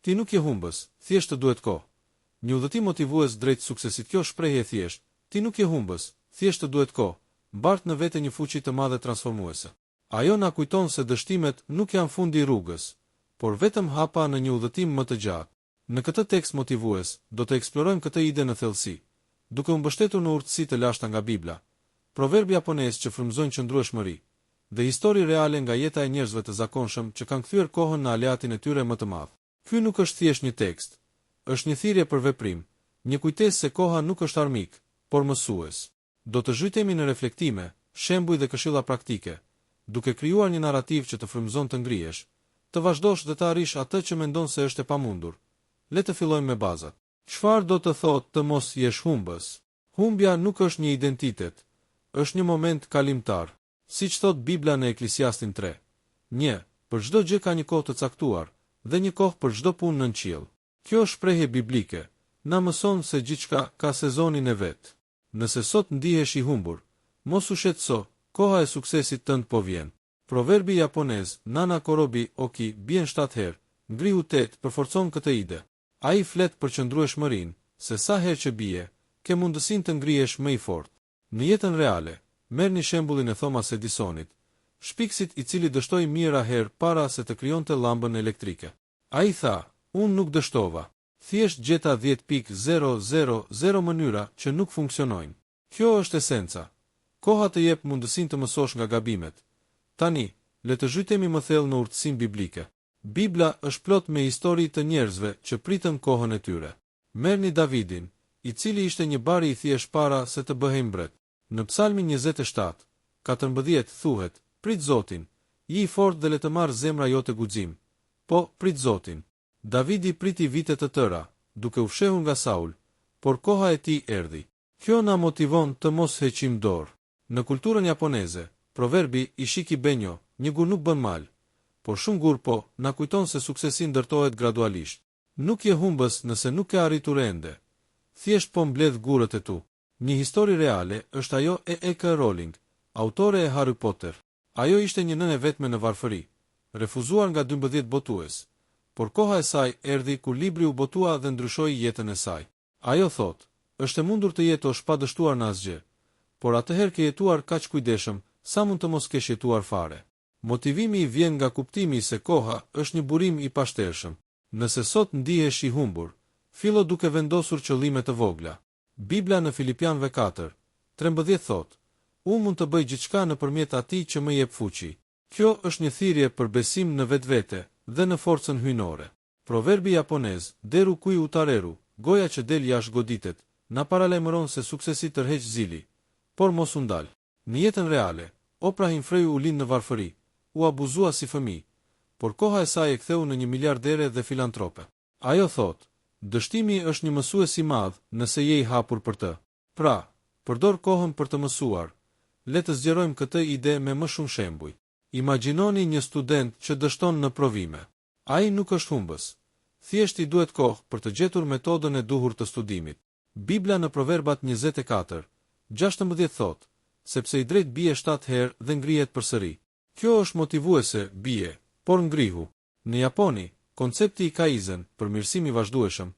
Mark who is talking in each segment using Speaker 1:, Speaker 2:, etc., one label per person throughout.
Speaker 1: Ti nuk je humbës, thjesht të duhet kohë. Një udhëtim motivues drejt suksesitkjo shprehje e thjeshtë, Ti nuk je humbës, thjesht të duhet kohë, mbart në vete një fuqi të madhe transformuese. Ajo na kujton se dështimet nuk janë fundi i rrugës, por vetëm hapa në një udhëtim më të gjatë. Në këtë tekst motivues, do të eksplorojmë këtë ide në thellësi, duke u mbështetur në urtësi të lashta nga Bibla, proverb japonez që frymëzojnë qëndrueshmëri, dhe histori reale nga jeta e njerëzve të zakonshëm që kanë kthyer kohën në aleatin e tyre më të madh. Ky nuk është thjesht një tekst, është një thirrje për veprim, një kujtesë se koha nuk është armik, por mësues. Do të zhytemi në reflektime, shembuj dhe këshilla praktike, duke krijuar një narrativë që të frymëzon të ngrihesh, të vazhdosh dhe të arrish atë që mendon se është e pamundur. Le të fillojmë me bazat. Çfarë do të thotë të mos jesh humbës? Humbja nuk është një identitet, është një moment kalimtar. Siç thotë Bibla në Eklisiastin 3, një, Për çdo gjë ka një kohë të caktuar, dhe një kohë për çdo punë nën qiell. Kjo shprehje biblike na mëson se gjithçka ka sezonin e vet. Nëse sot ndihesh i humbur, mos u shqetëso, koha e suksesit tënd po vjen. Proverbi japonez Nana Korobi Oki bien shtatë herë, ngrihu tetë përforcon këtë ide. Ai flet për qëndrueshmërinë, se sa herë që bie, ke mundësinë të ngrihesh më i fortë. Në jetën reale, merrni shembullin e Thomas Edisonit, shpikësit i cili dështoi mijëra herë para se të krijonte llambën elektrike. Ai tha, Unë nuk dështova. Thjesht gjeta 10.000 mënyra që nuk funksionojnë. Kjo është esenca. Koha të jep mundësinë të mësosh nga gabimet. Tani, le të zhytemi më thellë në urtësinë biblike. Bibla është plot me histori të njerëzve që pritën kohën e tyre. Merrni Davidin, i cili ishte një bari i thjeshtë para se të bëhej mbret. Në Psalmin 27, 14 thuhet, Prit Zotin, ji i fortë dhe le të marrë zemra jote guxim. Po, prit Zotin. Davidi priti vite të tëra, duke u fshehur nga Saul, por koha e tij erdhi. Kjo na motivon të mos heqim dorë. Në kulturën japoneze, proverbi Ishiki Benjo, një gur nuk bën mal, por shumë gurë po, na kujton se suksesi ndërtohet gradualisht. Nuk je humbës nëse nuk ke arritur ende. Thjesht po mbledh gurët e tu. Një histori reale është ajo e J.K. Rowling, autore e Harry Potter. Ajo ishte një nënë e vetme në varfëri, refuzuar nga 12 botues, por koha e saj erdhi kur libri u botua dhe ndryshoi jetën e saj. Ajo thotë, Është e mundur të jetosh pa dështuar në asgjë, por atëherë ke jetuar kaq kujdesshëm sa mund të mos kesh jetuar fare. Motivimi vjen nga kuptimi se koha është një burim i pashtershëm. Nëse sot ndihesh i humbur, fillo duke vendosur qëllime të vogla. Bibla në Filipianëve katër, 13 thotë, Unë mund të bëj gjithçka nëpërmjet atij që më jep fuqi. Kjo është një thirrje për besim në vetvete dhe në forcën hyjnore. Proverbi japonez, Deru kui utareru, goja që del jashtë goditet, na paralajmëron se suksesi tërheq zili. Por mos u ndal. Në jetën reale, Oprah Winfrey u lind në varfëri, u abuzua si fëmijë, por koha e saj e ktheu në një miliardere dhe filantrope. Ajo thotë, Dështimi është një mësues i madh nëse je i hapur për të. Pra, përdor kohën për të mësuar. Le të zgjerojmë këtë ide me më shumë shembuj. Imagjinoni një student që dështon në provime. Ai nuk është humbës. Thjesht i duhet kohë për të gjetur metodën e duhur të studimit. Bibla në Proverbat 24, 16 thotë, Sepse i drejtë bie shtatë herë dhe ngrihet përsëri. Kjo është motivuese, bie, por ngrihu. Në Japoni, koncepti i kaizen, përmirësim i vazhdueshëm,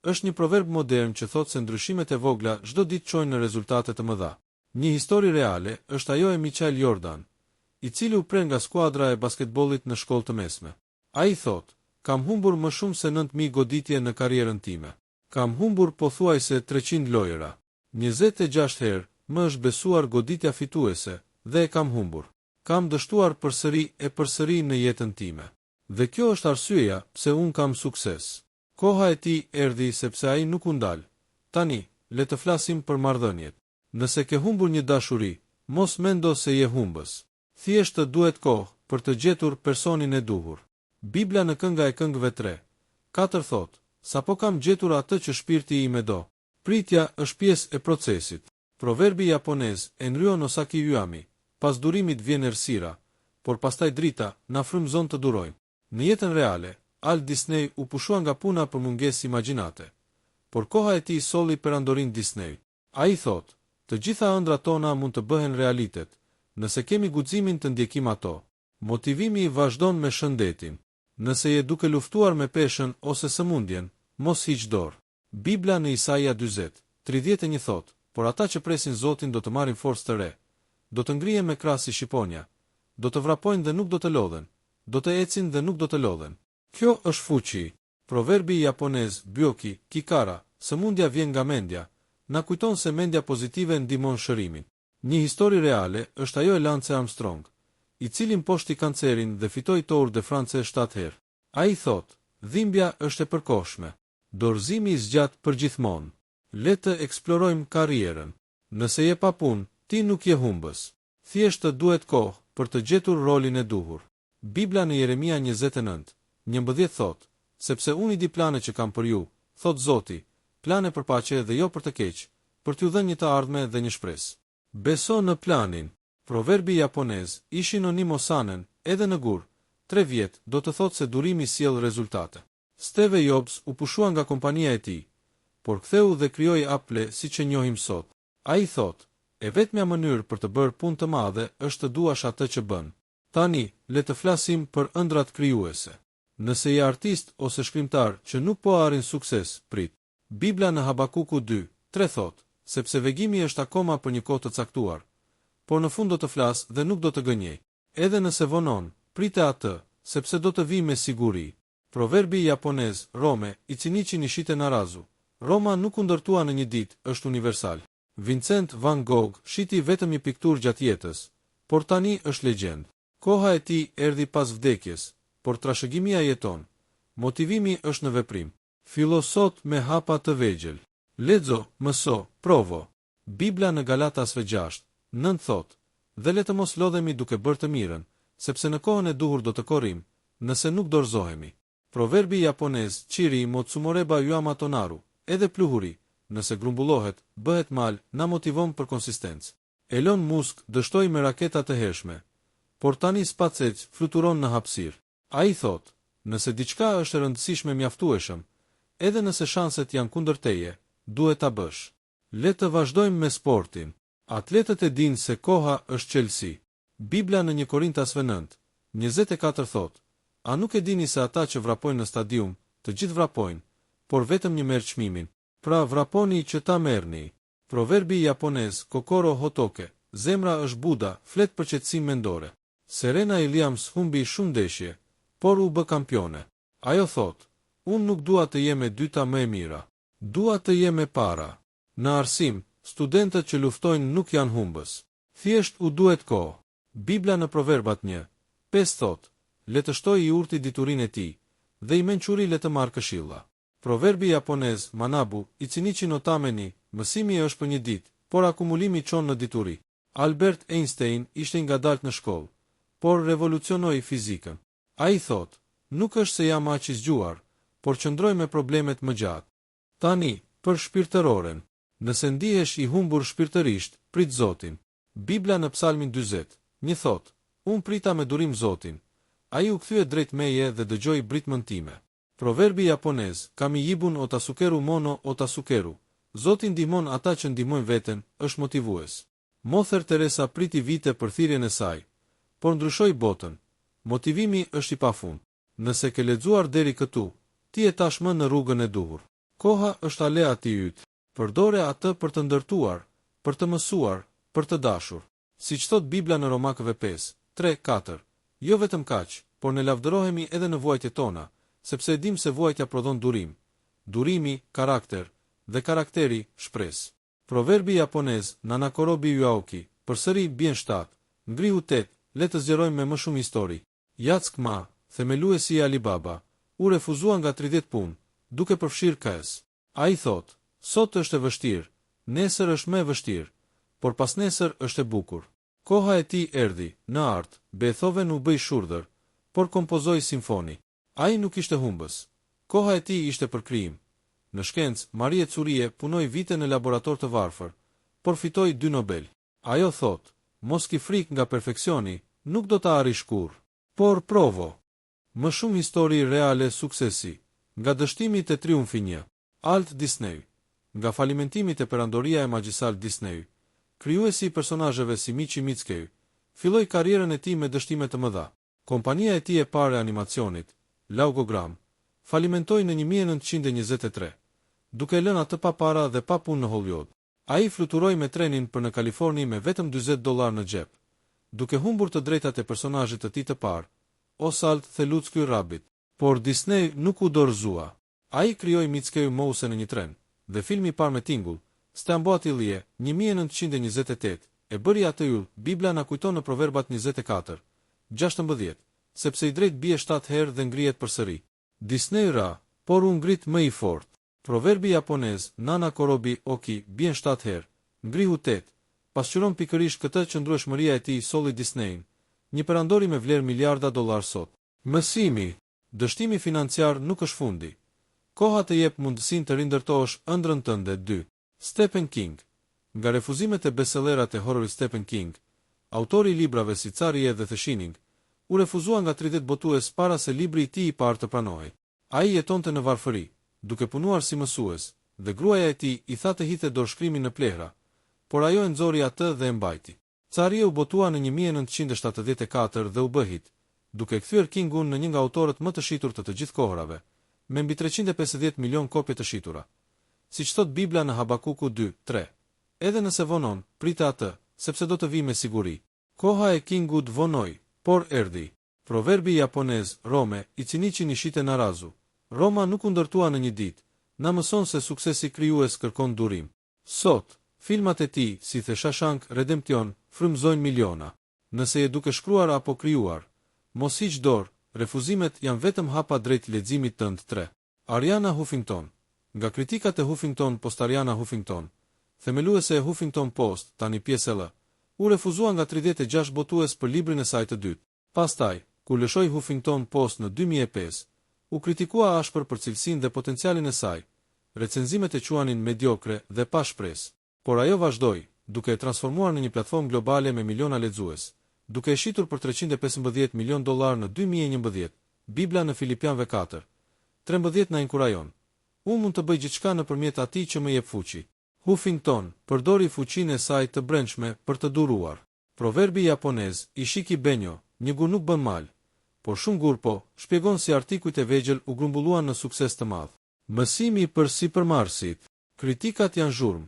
Speaker 1: është një proverb modern që thotë se ndryshimet e vogla çdo ditë çojnë në rezultate të mëdha. Një histori reale është ajo e Michael Jordan, i cili u pre nga skuadra e basketbollit në shkollë të mesme. Ai thotë, Kam humbur më shumë se 9000 goditje në karrierën time. Kam humbur pothuajse 300 lojëra. 26 herë më është besuar goditja fituese dhe e kam humbur. Kam dështuar përsëri e përsëri në jetën time. Dhe kjo është arsyeja pse unë kam sukses. Koha e tij erdhi sepse ai nuk u ndal. Tani, le të flasim për marrëdhëniet. Nëse ke humbur një dashuri, mos mendo se je humbës. Thjesht të duhet kohë për të gjetur personin e duhur. Bibla në Kënga e Këngëve tre, katër thotë, Sapo kam gjetur atë që shpirti im e do. Pritja është pjesë e procesit. Proverbi japonez Enryo no saki yami, Pas durimit vjen errësira, por pastaj drita, na frymëzon të durojmë. Në jetën reale, Ëalt Disney u pushua nga puna për mungesë imagjinate. Por koha e tij solli perandorinë Disney. Ai thotë, Të gjitha ëndrrat tona mund të bëhen realitet, nëse kemi guximin të ndjekim ato. Motivimi vazhdon me shëndetin. Nëse je duke luftuar me peshën ose sëmundjen, mos hiq dorë. Bibla në Isaia 40, 31 thotë, Por ata që presin Zotin do të marrin forcë të re, do të ngrihen me krahë si shqiponja, do të vrapojnë dhe nuk do të lodhen, do të ecin dhe nuk do të lodhen. Kjo është fuqi. Proverbi japonez Byoki ki kara, Sëmundja vjen nga mendja, na kujton se mendja pozitive ndihmon shërimin. Një histori reale është ajo e Lance Armstrong, i cili mposhti kancerin dhe fitoi Tour de France shtatë herë. Ai thotë, Dhimbja është e përkohshme. Dorëzimi zgjat përgjithmonë. Le të eksplorojmë karrierën. Nëse je pa punë, ti nuk je humbës. Thjesht të duhet kohë për të gjetur rolin e duhur. Bibla në Jeremia 29, 11 thotë, Sepse unë i di planet që kam për ju, thotë Zoti, plane për paqe dhe jo për të keq, për t'ju dhënë një të ardhme dhe një shpresë. Beso në planin. Proverbi japonez, Ishi no ni mo sanen, edhe në gur, tre vjet, do të thotë se durimi sjell rezultate. Steve Jobs u pushua nga kompania e tij, por ktheu dhe krijoi Apple siç e njohim sot. Ai thotë, E vetmja mënyrë për të bërë punë të madhe është të duash atë që bën. Tani, le të flasim për ëndrrat krijuese. Nëse je artist ose shkrimtar që nuk po arrin sukses, prit. Bibla në Habakuku dy, tre thotë, Sepse vegimi është akoma për një kohë të caktuar, por në fund do të flasë dhe nuk do të gënjejë. Edhe nëse vonon, prite atë, sepse do të vijë me siguri. Proverbi japonez, Rome, ichinichi ni shite narazu, Roma nuk u ndërtua në një ditë, është universal. Vincent van Gogh shiti vetëm një pikturë gjatë jetës, por tani është legjendë. Koha e tij erdhi pas vdekjes, por trashëgimia jeton. Motivimi është në veprim. Fillo sot me hapa të vegjël. Lexo, mëso, provo. Bibla në Galatasve gjashtë, nëntë thotë, Dhe le të mos lodhemi duke bërë të mirën, sepse në kohën e duhur do të korrim, nëse nuk dorëzohemi. Proverbi japonez Chiri mo tsumoreba yama to naru, Edhe pluhuri, nëse grumbullohet, bëhet mal, na motivon për konsistencë. Elon Musk dështoi me raketa të hershme, por tani SpaceX fluturon në hapësirë. Ai thotë, Nëse diçka është e rëndësishme mjaftueshëm, edhe nëse shanset janë kundër teje, duhet ta bësh. Le të vazhdojmë me sportin. Atletët e dinë se koha është çelësi. Bibla në një Korintasve nëntë, 24 thotë, A nuk e dini se ata që vrapojnë në stadium, të gjithë vrapojnë, por vetëm një merr çmimin? Pra vraponi që ta merrni. Proverbi japonez Kokoro Hotoke, Zemra është Buda, flet për qetësinë mendore. Serena Williams humbi shumë ndeshje, por u bë kampione. Ajo thotë, Unë nuk dua të jem e dyta më e mira. Dua të jem e para. Në arsim, studentët që luftojnë nuk janë humbës. Thjesht u duhet kohë. Bibla në Proverbat një, pesë thotë, Le të shtojë i urti diturinë e tij, dhe i mençuri le të marrë këshilla. Proverbi japonez Manabu, ichinichi no tame ni, Mësimi është për një ditë, por akumulimi çon në dituri. Albert Einstein ishte i ngadaltë në shkollë, por revolucionoi fizikën. Ai thotë, Nuk është se jam aq i zgjuar, por qëndroj me problemet më gjatë. Tani, për shpirtëroren. Nëse ndihesh i humbur shpirtërisht, prit Zotin. Bibla në Psalmin 40, një thotë, Unë prita me durim Zotin. Ai u kthye drejt meje dhe dëgjoi britmën time. Proverbi japonez, Kami jibun o tasukeru mono o tasukeru, Zoti ndihmon ata që ndihmojnë veten, është motivues. Mother Teresa priti vite për thirrjen e saj, por ndryshoi botën. Motivimi është i pafund. Nëse ke lexuar deri këtu, ti je tashmë në rrugën e duhur. Koha është aleati yt. Përdore atë për të ndërtuar, për të mësuar, për të dashur. Siç thotë Bibla në Romakëve pesë, tre, katër, Jo vetëm kaq, por ne lavdërohemi edhe në vuajtjet tona, sepse e dimë se vuajtja prodhon durim, durimi, karakter, dhe karakteri, shpresë. Proverbi japonez Nanakorobi Yaoki, Përsëri bien shtatë, ngrihu tetë, le të zgjerojmë me më shumë histori. Jack Ma, themeluesi i Alibaba, u refuzua nga 30 punë, duke përfshirë KS. Ai thotë, Sot është e vështirë, nesër është më e vështirë, por pasnesër është e bukur. Koha e tij erdhi, në art, Beethoven u bë i shurdhër, por kompozoi simfoni. Ai nuk ishte humbës. Koha e tij ishte për krijim. Në shkencë, Marie Curie punoi vite në laborator të varfër, por fitoi dy Nobel. Ajo thotë, Mos ki frikë nga perfeksioni, nuk do ta arrish kurrë. Por provo! Më shumë histori reale suksesi, nga dështimi te triumfi një. Ëalt Disney. Nga falimentimi te perandoria e magjisë Ëalt Disney, krijuesi i personazheve si Miqi Mickey, filloi karrierën e tij me dështime të mëdha. Kompania e tij e parë e animacionit, Laugogram, falimentoi në 1923, duke e lënë atë pa para dhe pa punë në Hollywood. Ai fluturoi me trenin për në Kaliforni me vetëm 40 dollarë në xhep, duke humbur të drejtat e personazhit të tij të parë, Osald the Lucky Rabbit. Por Disney nuk u dorëzua. Ai krijoi Mickey Mouse në një tren, dhe filmi i parë me tingull, Steamboat Willie, 1928, e bëri atë yll, Bibla na kujton në Proverbat 24, 16, Sepse i drejtë bie shtatë herë dhe ngrihet përsëri. Disney ra, por u ngrit më i fortë. Proverbi japonez, Nana Korobi Oki, bien shtatë herë, ngrihu tetë, pasqyron pikërisht këtë qëndrueshmëria e tij solli Disney-n, një perandori me vlerë miliarda dollarë sot. Mësimi, Dështimi financiar nuk është fundi. Koha të jep mundësinë të rindërtosh ëndrrën tënde dy. Stephen King Nga refuzimet te bestsellerat e horrorit Stephen King, autori i librave si Carrie dhe The Shining, u refuzua nga 30 botues para se libri i tij i parë të pranohej. Ai jetonte në varfëri, duke punuar si mësues, dhe gruaja e tij i tha të hidhte dorëshkrimin në plehra, por ajo e nxori atë dhe e mbajti. Carrie u botua në 1974 dhe u bë hit, duke e kthyer King-un në një nga autorët më të shitur të të gjithë kohërave, me mbi 350 milionë kopje të shitura. Siç thotë Bibla në Habakuku dy, tre, Edhe nëse vonon, prite atë, sepse do të vijë me siguri. Koha e King-ut vonoi, por erdhi. Proverbi japonez, Rome, ichinichi ni shite narazu, Roma nuk u ndërtua në një ditë, na mëson se suksesi krijues kërkon durim. Sot, filmat e tij, si The Shawshank Redemption, frymëzojnë miliona. Nëse je duke shkruar apo krijuar, mos hiq dorë, refuzimet janë vetëm hapa drejt leximit tënd tre. Arianna Huffington Nga kritikat e Huffington Post Arianna Huffington, themeluese e Huffington Post, tani pjesë e Elle, u refuzua nga 36 botues për librin e saj të dytë. Pastaj, kur lëshoi Huffington Post në 2005, u kritikua ashpër për cilësinë dhe potencialin e saj, recenzimet e quanin mediokre dhe pa shpresë. Por ajo vazhdoi, duke e transformuar në një platformë globale me miliona lexues, duke e shitur për 315 milionë dollarë në 2011, Bibla në Filipianëve katër, 13 na inkurajon, Unë mund të bëj gjithçka nëpërmjet atij që më jep fuqi. Huffington përdori fuqinë e saj të brendshme për të duruar. Proverbi japonez, Ishiki Benyo, një gur nuk bën mal, por shumë gurë po, shpjegon si artikujt e vegjël u grumbulluan në sukses të madh. Mësimi për sipërmarrësit. Kritikat janë zhurmë.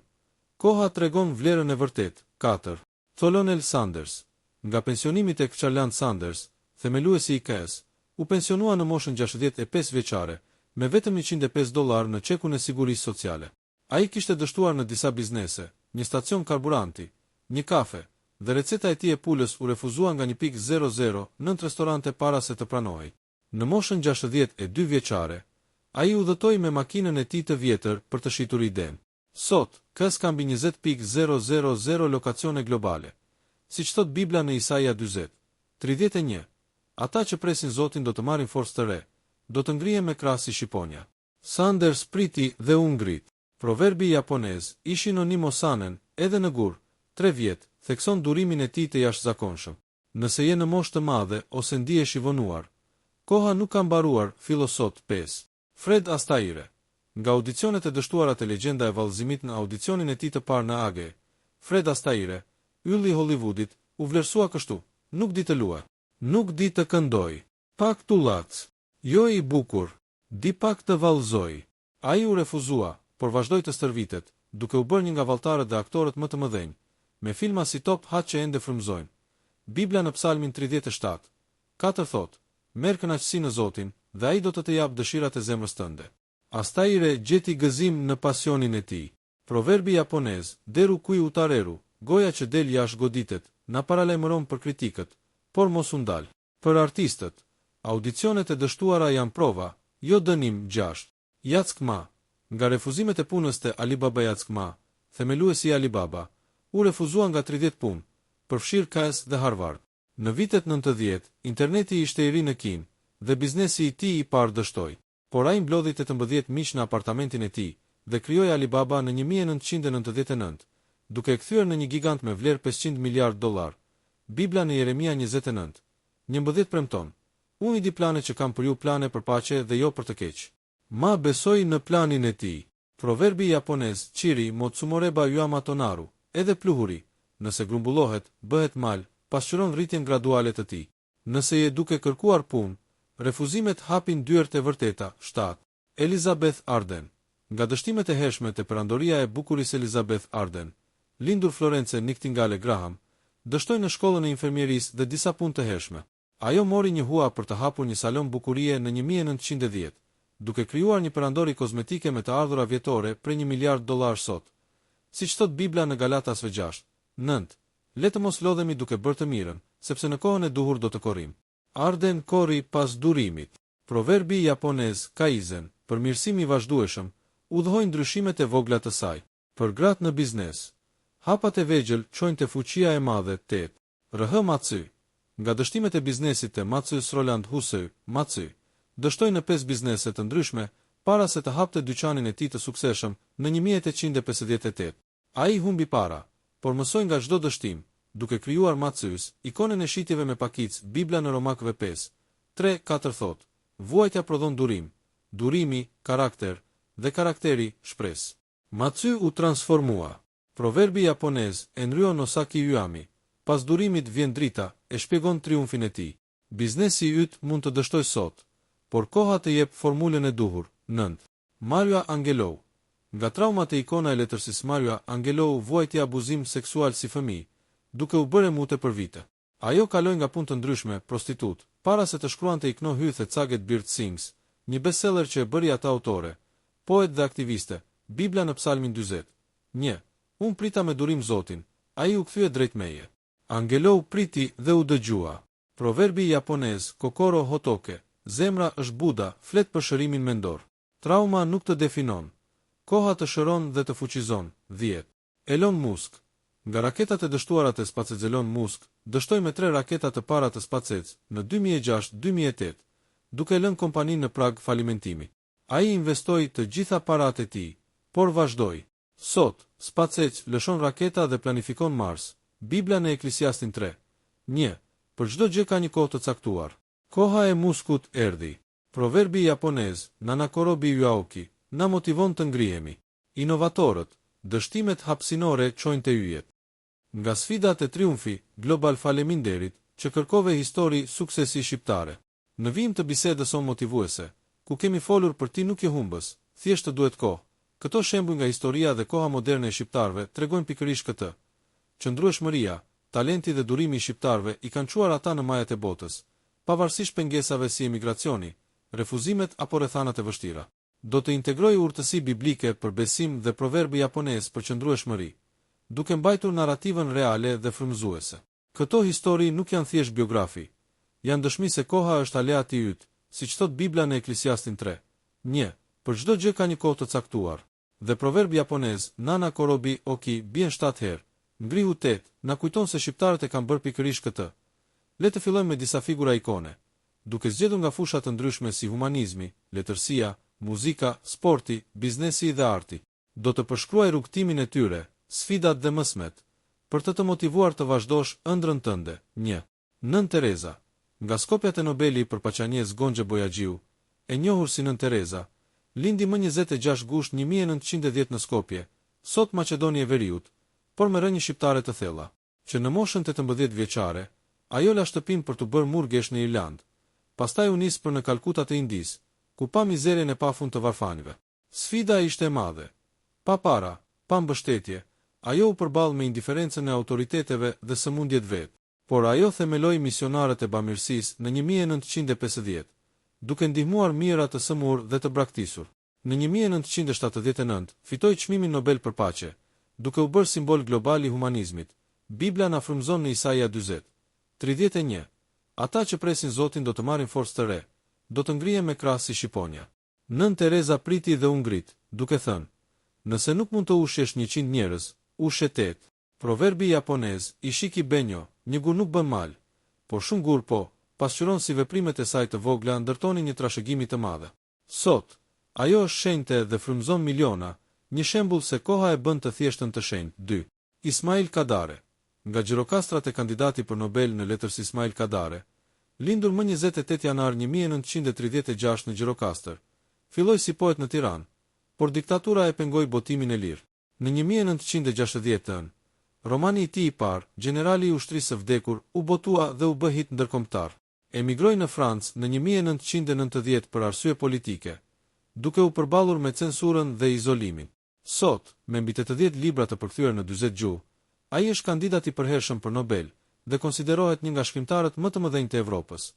Speaker 1: Koha tregon vlerën e vërtetë. Katër. Colonel Sanders. Nga pensionimi tek Harland Sanders, themeluesi i KFC, u pensionua në moshën 65 vjeçare, me vetëm 105 dollarë në çekun e sigurisë sociale. Ai kishte dështuar në disa biznese, një stacion karburanti, një kafe, dhe receta e tij e pulës u refuzua nga një pikë zero zero nëntë restorante para se të pranohej. Në moshën 62 vjeçare, ai udhëtoi me makinën e tij të vjetër për të shitur idenë. Sot, KFC ka mbi 20.000 lokacione globale. Siç thotë Bibla në Isaia 40, 31, Ata që presin Zotin do të marrin forcë të re, do të ngrihen me krahë si shqiponja. Sanders priti dhe u ngrit. Proverbi japonez, Ishi no ni mo sannen, edhe në gur, tre vjet, thekson durimin e tij të jashtëzakonshëm. Nëse je në moshë të madhe ose ndihesh i vonuar, koha nuk ka mbaruar, fillo sot, pesë. Fred Astaire. Nga audicionet e dështuara te legjenda e vallëzimitNë audicionin e tij të parë në AGA, Fred Astaire, ylli i Hollivudit, u vlerësua kështu, Nuk di të luajë. Nuk di të këndojë. Pak tullac. Jo i bukur. Di pak të vallëzojë. Ai u refuzua, por vazhdoi të stërvitet, duke u bërë një nga valltarët dhe aktorët më të mëdhenj, me filma si Top Hat që ende frymëzojnë. Bibla në Psalmin 37, katër thotë, Merr kënaqësi në Zotin, dhe Ai do të të japë dëshirat e zemrës tënde. Astaire gjeti gëzim në pasionin e tij. Proverbi japonez, Deru kui utareru, goja që del jashtë goditet, na paralajmëron për kritikët, por mos u ndal. Për artistët, audicionet e dështuara janë prova, jo dënim, gjashtë. Jack Ma, Nga refuzimet e punës te Alibaba Jack Ma, themeluesi i Alibaba, u refuzua nga 30 punë, përfshirë KS dhe Harvard. Në vitet 90, interneti ishte i ri në Kinë, dhe biznesi i tij i parë dështoi. Por ai mblodhi 18 miq në apartamentin e tij dhe krijoi Alibaba në 1999, duke e kthyer në një gigant me vlerë 500 miliardë dollarë. Bibla në Jeremia 29, 11 premton, Unë i di planet që kam për ju plane për paqe dhe jo për të keq. Ma besoi në planin e tij. Proverbi japonez, Chiri mo tsumoreba yama to naru, edhe pluhuri, nëse grumbullohet, bëhet mal, pasqyron rritjen graduale të tij. Nëse je duke kërkuar punë, Refuzimet hapin dyert e vërteta, 7. Elizabeth Arden, Nga dështimet e hershme te perandoria e bukurisë Elizabeth Arden, lindur Florence Nightingale Graham, dështoi në shkollën e infermierisë dhe disa punë të hershme. Ajo mori një hua për të hapur një salon bukurie në 1910, duke krijuar një perandori kozmetike me të ardhura vjetore prej një miliard dollarë sot. Siç thotë Bibla në Galatasve gjashtë, nëntë, Le të mos lodhemi duke bërë të mirën, sepse në kohën e duhur do të korrim. Arden korri pas durimit. Proverbi japonez Kaizen, përmirësim i vazhdueshëm, udhëhoi ndryshimet e vogla të saj. Për gratë në biznes. Hapat e vegjël çojnë te fuqia e madhe, tetë. RH Macy, Nga dështimet e biznesit te Macy's Roland Hussey, Macy, dështoi në pesë biznese të ndryshme para se të hapte dyqanin e tij të suksesshëm në 1858. Ai humbi para, por mësoi nga çdo dështim, duke krijuar Macy's, ikonën e shitjeve me pakicë Bibla në Romakëve pesë, tre, katër thotë, Vuajtja prodhon durim, durimi, karakter, dhe karakteri, shpresë. Macy u transformua. Proverbi japonez, Enryo no saki yami, Pas durimit vjen drita, e shpjegon triumfin e tij. Biznesi yt mund të dështojë sot, por koha të jep formulën e duhur, nëntë. Maya Angelou. Nga trauma te ikona e letërsisë Maya Angelou vuajti abuzim seksual si fëmijë, duke u bërë e mute për vite. Ajo kaloi nga punë të ndryshme, prostitutë, para se të shkruante I Know Why the Caged Bird Sings, një bestseller që e bëri atë autore, poet dhe aktiviste, Bibla në Psalmin 40. Një. Unë prita me durim Zotin, ai u kthye drejt meje. Angelou priti dhe u dëgjua. Proverbi japonez Kokoro Hotoke, Zemra është Buda, flet për shërimin mendor. Trauma nuk të definon. Koha të shëron dhe të fuqizon. 10. Elon Musk, Nga raketat e dështuara te SpaceXElon Musk dështoi me tre raketa të para të SpaceX në 2006, 2008, duke e lënë kompaninë në prag falimentimi. Ai investoi të gjitha paratë e tij, por vazhdoi. Sot, SpaceX lëshon raketa dhe planifikon Mars, Bibla në Eklisiastin tre, një, Për çdo gjë ka një kohë të caktuar. Koha e Muskut erdhi. Proverbi japonez, Nanakorobi Yaoki, na motivon të ngrihemi. Inovatorët, Dështimet hapësinore çojnë te yjet. Nga sfida te triumfi global Faleminderit që kërkove histori suksesi shqiptare. Në vijim të bisedës sonë motivuese, ku kemi folur për Ti nuk je humbës, thjesht të duhet kohë, këto shembuj nga historia dhe koha moderne e shqiptarëve tregojnë pikërisht këtë. Qëndrueshmëria, talenti dhe durimi i shqiptarëve i kanë çuar ata në majat e botës, pavarësisht pengesave si emigracioni, refuzimet apo rrethanat e vështira. Do të integroj urtësi biblike për besim dhe proverb japonez për qëndrueshmëri, duke mbajtur narrativën reale dhe frymëzuese. Këto histori nuk janë thjesht biografi, janë dëshmi se koha është aleati yt, siç thotë Bibla në Eklisiastin tre, një, Për çdo gjë ka një kohë të caktuar. Dhe proverb japonez, Nana korobi oki bien shtatë herë, ngrihu tetë, na kujton se shqiptarët e kanë bërë pikërisht këtë. Le të fillojmë me disa figura ikone, duke zgjedhur nga fusha të ndryshme si humanizmi, letërsia, muzika, sporti, biznesi dhe arti. Do të përshkruaj rrugëtimin e tyre, sfidat dhe mësmet, për të të motivuar të vazhdosh ëndrrën tënde. Një. Nënë Tereza. Nga Skopja te Nobeli për Paqe Anjez Gonxhe Bojaxhiu, e njohur si Nënë Tereza, lindi më 26 gusht 1910 në Skopje, sot Maqedoni e Veriut, por me rrënjë shqiptare të thella. Që në moshën 18 vjeçare, ajo la shtëpinë për t'u bërë murgeshë në Irlandë. Pastaj u nis për në Kalkuta të Indisë, ku pa mizerjen e pafund të varfanjve. Sfida ishte e madhe. Pa para, pa mbështetje, ajo u përball me indiferencën e autoriteteve dhe sëmundjet vetë. Por ajo themeloi Misionarët e Bamirësisë në 1950, duke ndihmuar mijëra të sëmurë dhe të braktisur. Në 1979, fitoi Çmimin Nobel për Paqe, duke u bërë simbol global i humanizmit. Bibla na frymëzon në Isaia 40. 31, Ata që presin Zotin do të marrin forcë të re, do të ngrihen me krahë si shqiponja. Nënë Tereza priti dhe u ngrit, duke thënë, Nëse nuk mund të ushqesh 100 njerëz, ushqe tetë. Proverbi japonez, Ishiki Benjo, një gur nuk bën mal, por shumë gurë po, pasqyron si veprimet e saj të vogla ndërtonin një trashëgimi të madhe. Sot, ajo është shenjte dhe frymëzon miliona, një shembull se koha e bën të thjeshtën të shenjtë. Dy. Ismail Kadare. Nga Gjirokastra te kandidati për Nobel në letërsi Ismail Kadare, lindur më 28 janar 1936 në Gjirokastër, filloi si poet në Tiranë, por diktatura e pengoi botimin e lirë. Në 1960-ën, romani i tij i parë, Gjenerali i ushtrisë së vdekur, u botua dhe u bë hit ndërkombëtar. Emigroi në Francë në 1990 për arsye politike, duke u përballur me censurën dhe izolimin. Sot, me mbi 80 libra të përkthyer në 40 gjuhë, ai është kandidat i përhershëm për Nobel dhe konsiderohet një nga shkrimtarët më të mëdhenj të Evropës.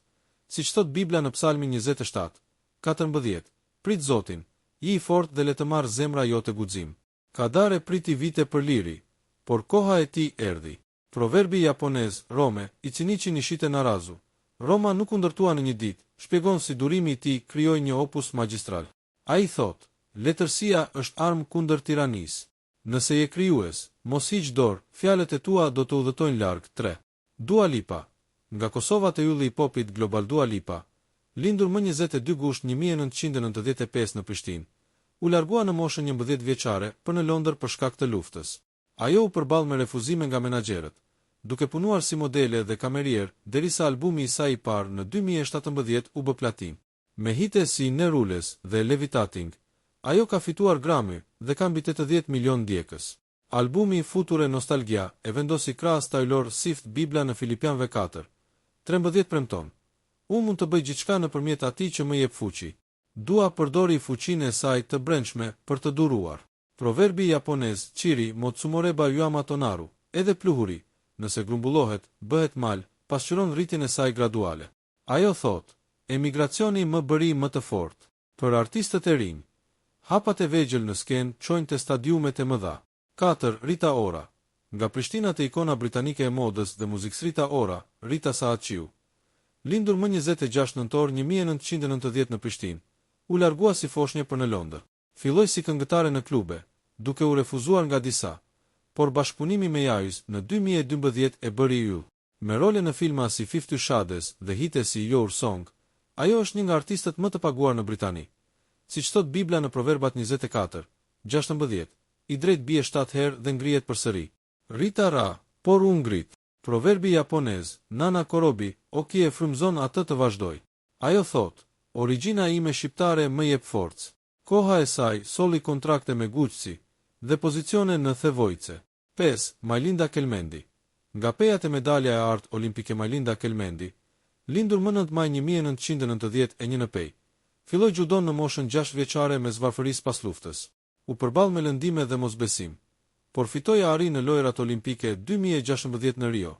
Speaker 1: Siç thotë Bibla në Psalmin 27, 14, Prit Zotin, ji i fortë dhe le të marrë zemra jote guxim. Kadare priti vite për liri, por koha e tij erdhi. Proverbi japonez, Rome, ichinichi ni shite narazu, Roma nuk u ndërtua në një ditë, shpjegon si durimi i tij krijoi një opus magjistral. Ai thotë, Letërsia është armë kundër tiranisë. Nëse je krijues, mos hiq dorë, fjalët e tua do të udhëtojnë larg. Tre. Dua Lipa, Nga Kosova te ylli i popit global Dua Lipa, lindur më 22 gusht 1995 në Prishtinë, u largua në moshën 11 vjeçare për në Londër për shkak të luftës. Ajo u përball me refuzime nga menaxherët, duke punuar si modele dhe kamerier derisa albumi i saj i parë në 2017 u bë platinë. Me hite si No Rules dhe Levitating, ajo ka fituar Grammy dhe ka mbi 80 milionë ndjekës. Albumi Future Nostalgia e vendosi krahas Taylor Swift Bibla në Filipianëve katër, 13 premton, Unë mund të bëj gjithçka nëpërmjet atij që më jep fuqi. Dua përdori fuqinë e saj të brendshme për të duruar. Proverbi japonez Chiri mo tsumoreba yama to naru, Edhe pluhuri, nëse grumbullohet, bëhet mal, pasqyron rritjen e saj graduale. Ajo thotë, Emigracioni më bëri më të fortë. Për artistët e rinj. Hapat e vegjël në skenë çojnë te stadiumet e mëdha. Katër, Rita Ora. Nga Prishtina te ikona britanike e modës dhe muzikësRita Ora, Rita Sahatçiu. Lindur më 26 nëntor 1990 në Prishtinë, u largua si foshnje për në Londër. Filloi si këngëtare në klube, duke u refuzuar nga disa, por bashkëpunimi me Jay-Z në 2012 e bëri yll. Me role në filma si Fifty Shades dhe hite si Your Song, ajo është një nga artistët më të paguar në Britani. Siç thotë Bibla në Proverbat 24, 16, I drejtë bie shtatë herë dhe ngrihet përsëri. Rita ra, por u ngrit. Proverbi japonez, Nana Korobi, Oki e frymëzon atë të vazhdojë. Ajo thotë, Origjina ime shqiptare më jep forcë. Koha e saj solli kontrakte me Gucci dhe pozicione në The Voice. Pesë, Majlinda Kelmendi. Nga Peja te medalja e artë olimpikeMajlinda Kelmendi, lindur më nëntë maj 1991 në Pejë, filloi xhudon në moshën gjashtë vjeçare mes varfërisë pas luftës. U përball me lëndime dhe mosbesim, por fitoi arin në Lojërat Olimpike 2016 në Rio,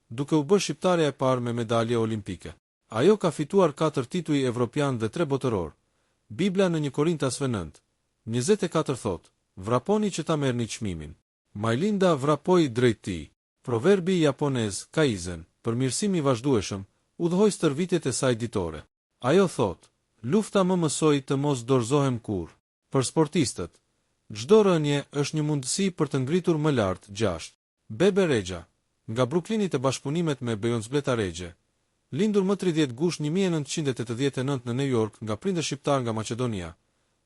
Speaker 1: duke u bërë shqiptarja e parë me medalje olimpike. Ajo ka fituar katër tituj evropianë dhe tre botërorë. Bibla në një Korintasve nëntë, 24 thotë, Vraponi që ta merrni çmimin. Majlinda vrapoi drejt tij. Proverbi japonez Kaizen, përmirësim i vazhdueshëm, udhëhoi stërvitjet e saj ditore. Ajo thotë, Lufta më mësoi të mos dorëzohem kurrë. Për sportistët, çdo rënie është një mundësi për të ngritur më lart. Gjashtë. Bebe Rexha, nga Bruklini te bashkëpunimet me BeyoncéBleta Rexhe, lindur më 30 gusht 1989 në New York nga prindër shqiptarë nga Maqedonia,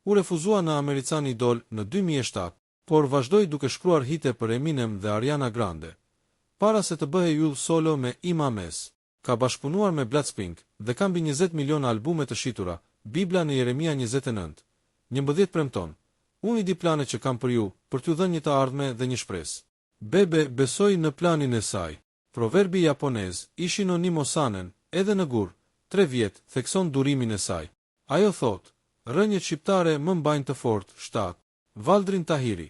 Speaker 1: u refuzua në American Idol në 2007, por vazhdoi duke shkruar hite për Eminem dhe Ariana Grande, para se të bëhej yll solo me I'm a Mess. Ka bashkëpunuar me Blackpink dhe ka mbi 20 milionë albume të shitura, Bibla në Jeremia 29, 11 premton, Unë i di planet që kam për ju, për t'ju dhënë një të ardhme dhe një shpresë. Bebe besoi në planin e saj. Proverbi japonez, Ishi no ni mo sanen, edhe në gur, tre vjet, thekson durimin e saj. Ajo thotë, Rrënjët shqiptare më mbajnë të fortë, shtatë. Valdrin Tahiri.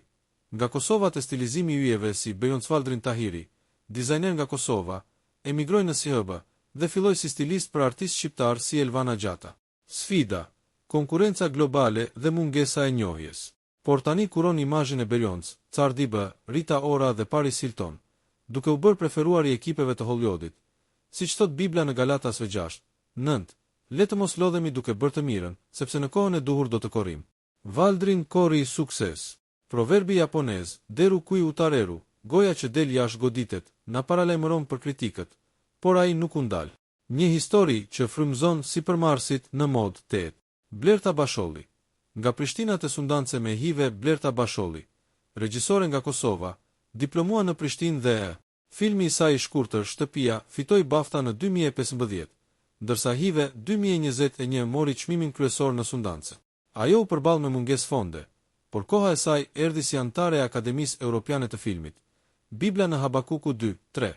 Speaker 1: Nga Kosova te stilizimi i yjeve si BeyoncéValdrin Tahiri, dizajner nga Kosova, emigroi në SHBA dhe filloi si stilist për artistë shqiptarë si Elvana Gjata. Sfida, konkurrenca globale dhe mungesa e njohjes. Por tani kuron imazhin e Beyoncé, Cardi B, Rita Ora dhe Paris Hilton, duke u bërë preferuari i ekipeve të Hollywood-it. Siç thotë Bibla në Galatasve gjashtë, nëntë, Le të mos lodhemi duke bërë të mirën, sepse në kohën e duhur do të korrim. Valdrin korri sukses. Proverbi japonez, Deru kui utareru, goja që del jashtë goditet, na paralajmëron për kritikët, por ai nuk u ndal. Një histori që frymëzon sipërmarrësit në modë tetë. Blerta Basholli. Nga Prishtina te Sundance me Hive Blerta Basholli, regjisore nga Kosova, diplomua në Prishtinë dhe e. Filmi i saj i shkurtër Shtëpia fitoi BAFTA në 2015, ndërsa Hive 2021 mori çmimin kryesor në Sundance. Ajo u përball me mungesë fonde, por koha e saj erdhi si anëtare e Akademisë Europiane të Filmit. Bibla në Habakuku dy, tre.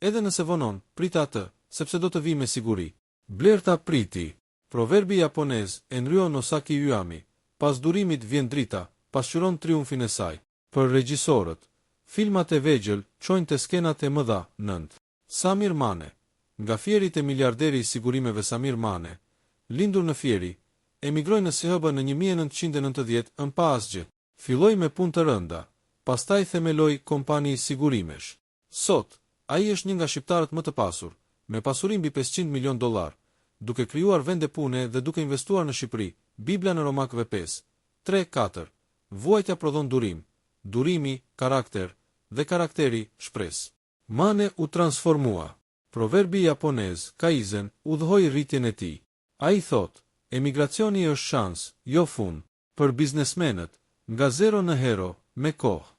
Speaker 1: Edhe nëse vonon, prite atë, sepse do të vijë me siguri. Blerta priti. Proverbi japonez Enryo no saki yami, Pas durimit vjen drita, pasqyron triumfin e saj. Për regjisorët, Filmat e vegjël çojnë te skenat e mëdha, nëntë. Samir Mane, Nga Fieri te miliarderi i sigurimeve Samir Mane, lindur në Fieri, emigroi në SHBA në 1991 pa asgjë. Filloi me punë të rënda, pastaj themeloi kompani sigurimesh. Sot, ai është një nga shqiptarët më të pasur, me pasuri mbi 500 milionë dollarë, duke krijuar vende pune dhe duke investuar në Shqipëri Bibla në Romakëve pesë, tre, katër, Vuajtja prodhon durim, durimi, karakter, dhe karakteri, shpresë. Mane u transformua. Proverbi japonez Kaizen udhëhoi rritjen e tij. Ai thotë, Emigracioni është shans, jo fund. Për biznesmenët, Nga zero në hero, me kohë.